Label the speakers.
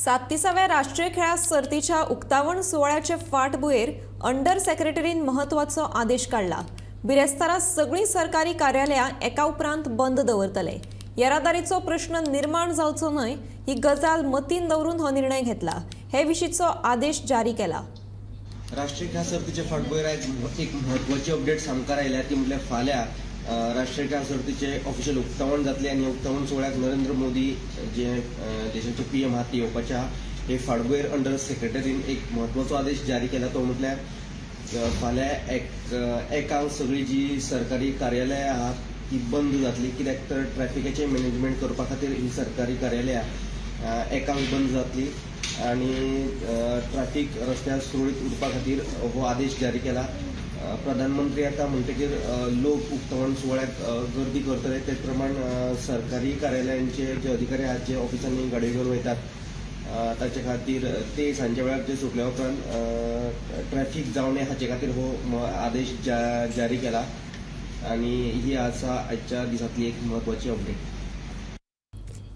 Speaker 1: सात्तीसाव्या राष्ट्रीय खेळां सर्तीच्या उक्तावण सुवाळ्याचे फाटभुंयेर अंडर सेक्रेटरीन म्हत्वाचो आदेश काडला. बिरेस्तारा सगळीं सरकारी कार्यालयां एका उपरांत बंद दवरतले. येरादारीचो प्रश्न निर्माण जावचो न्हय ही गजाल मतीन दवरून हो निर्णय घेतला. हे विशींचो आदेश जारी केला.
Speaker 2: राष्ट्रीय खेळां सर्तीचे फाटभुंयेर आयज एक म्हत्वाची अपडेट सामकार आयल्या, ती म्हटल्यार फाल्यां राष्ट्रीय खेळां सर्तीचे ऑफिशियल उक्तावण जातलें आनी उक्तावण सुवाळ्याक नरेंद्र मोदी जे देशाचे पीएम आहात ते येवपाचे आहा. हे फाटभुंयेर अंडर सेक्रेटरीन एक म्हत्वाचो आदेश जारी केला, तो म्हटल्यार फाल्यां एकांक सगळीं जी सरकारी कार्यालयां आहात ती बंद जातली. कित्याक तर ट्रॅफिकाचें मॅनेजमेंट करपा खातीर ही सरकारी कार्यालयां एकांक बंद जातली आनी ट्रॅफीक रस्त्यार सुरळीत उरपा खातीर हो आदेश जारी केला. प्रधानमंत्री येता म्हणटकीर लोक उक्तावण सुवाळ्याक गर्दी करतले, तेच प्रमाण सरकारी कार्यालयांचे जे अधिकारी आहात, जे ऑफिसांनी गाडयो घेवन वयतात, ताचे खातीर ते सांजे वेळार जे सुटल्या उपरांत ट्रॅफीक जावं नये हाचे खातीर हो आदेश जारी केला आनी ही आसा आजच्या दिसांतली एक म्हत्वाची अपडेट.